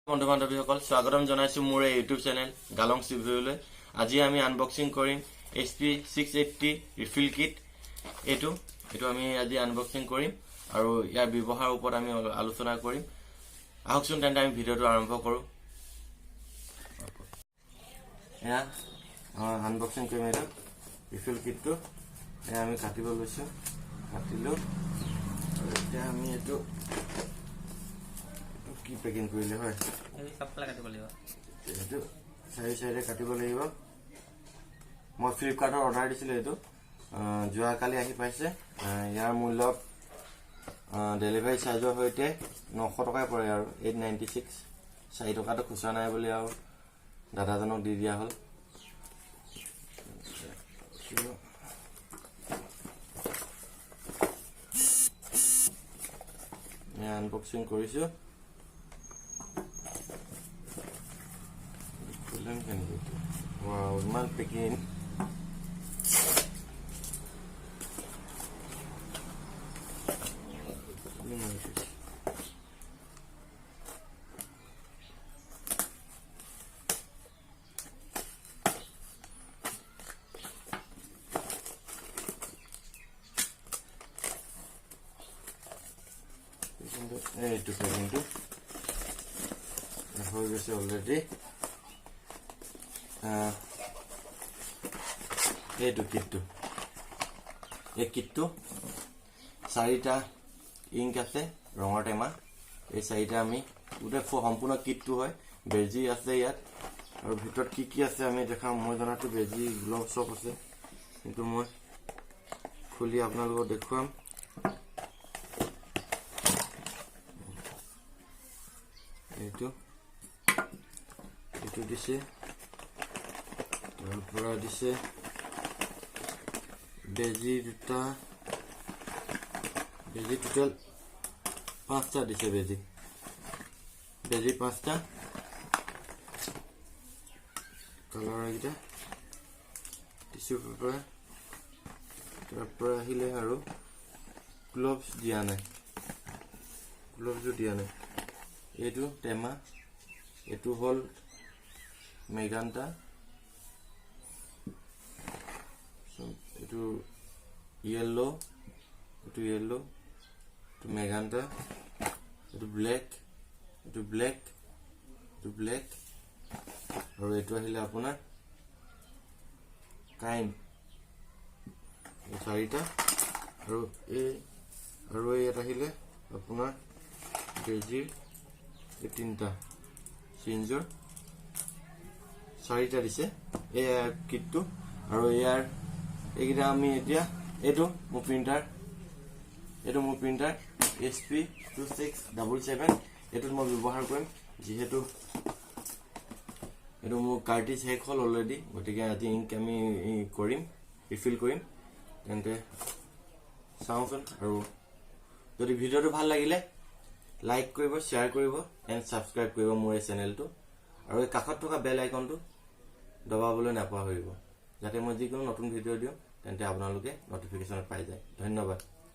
বন্ধু বান্ধৱীসকল, স্বাগতম জনাইছোঁ মোৰ এই ইউটিউব চেনেল গালং ৰিভিউলৈ। আজি আমি আনবক্সিং কৰিম HP 680 refill kit. এইটো আমি আজি আনবক্সিং কৰিম আৰু ইয়াৰ ব্যৱহাৰৰ ওপৰত আমি আলোচনা কৰিম। আহকচোন তেন্তে, আমি ভিডিঅ'টো আৰম্ভ কৰোঁ। এয়া আনবক্সিং কৰিম এইটো ৰিফিল কিটটো। এয়া আমি কাটিব লৈছোঁ, কাটিলোঁ। আৰু এতিয়া আমি এইটো কি পেকিং কৰিলে হয়? এই চবফালে কাটিব লাগিব। এইটো চাৰি চাইডে কাটিব লাগিব। মই ফ্লিপকাৰ্টত অৰ্ডাৰ দিছিলোঁ এইটো, যোৱাকালি আহি পাইছে। ইয়াৰ মূল্য ডেলিভাৰী চাৰ্জৰ সৈতে 900 টকাই পৰে আৰু 896। 4 টকাটো খুচৰা নাই বুলি আৰু দাদাজনক দি দিয়া হ'ল। আনবক্সিং কৰিছোঁ। খুলিম কেনেকৈ? ৱাও, ইমান পেকিং! এইটো পেকিংটো হৈ গৈছে অলৰেডি। এইটো কিটটো, এই কিটটো চাৰিটা ইংক আছে, ৰঙৰ টেমা। এই চাৰিটা আমি গোটেই সম্পূৰ্ণ কিটটো হয়। বেজী আছে ইয়াত আৰু ভিতৰত কি কি আছে আমি দেখাম। মই জনাটো বেজী, গ্লভ চব আছে, কিন্তু মই খুলি আপোনালোকক দেখুৱাম। এইটো দিছে। তাৰ পৰা দিছে বেজী দুটা। বেজী টোটেল পাঁচটা দিছে। বেজী পাঁচটা, কালাৰকেইটা, টিচু পেপাৰ। তাৰ পৰা আহিলে আৰু গ্লভছ দিয়া নাই, গ্লভছো দিয়া নাই। এইটো টেমা, এইটো হ'ল মেগান্টা, এইটো য়েল্ল', এইটো য়েল্ল', এইটো মেগান্টা, এইটো ব্লেক, এইটো ব্লেক, এইটো ব্লেক আৰু এইটো আহিলে আপোনাৰ কাইন। এই চাৰিটা আৰু ইয়াত আহিলে আপোনাৰ বেজীৰ এই তিনিটা, চিৰিঞ্জৰ চাৰিটা দিছে। এই কিটটো আৰু ইয়াৰ এইকেইটা আমি এতিয়া এইটো মোৰ প্ৰিণ্টাৰ, এইটো মোৰ প্ৰিণ্টাৰ HP 2677। এইটোত মই ব্যৱহাৰ কৰিম, যিহেতু এইটো মোৰ কাৰ্টিজ শেষ হ'ল অলৰেডি। গতিকে আজি ইংক আমি কৰিম, ৰিফিল কৰিম। তেন্তে চাওঁচোন। আৰু যদি ভিডিঅ'টো ভাল লাগিলে লাইক কৰিব, শ্বেয়াৰ কৰিব এণ্ড ছাবস্ক্ৰাইব কৰিব মোৰ এই চেনেলটো আৰু এই কাষত থকা বেল আইকনটো দবাবলৈ নাপাহৰিব, যাতে মই যিকোনো নতুন ভিডিঅ' দিওঁ তেন্তে আপোনালোকে নটিফিকেশ্যন পাই যায়। ধন্যবাদ।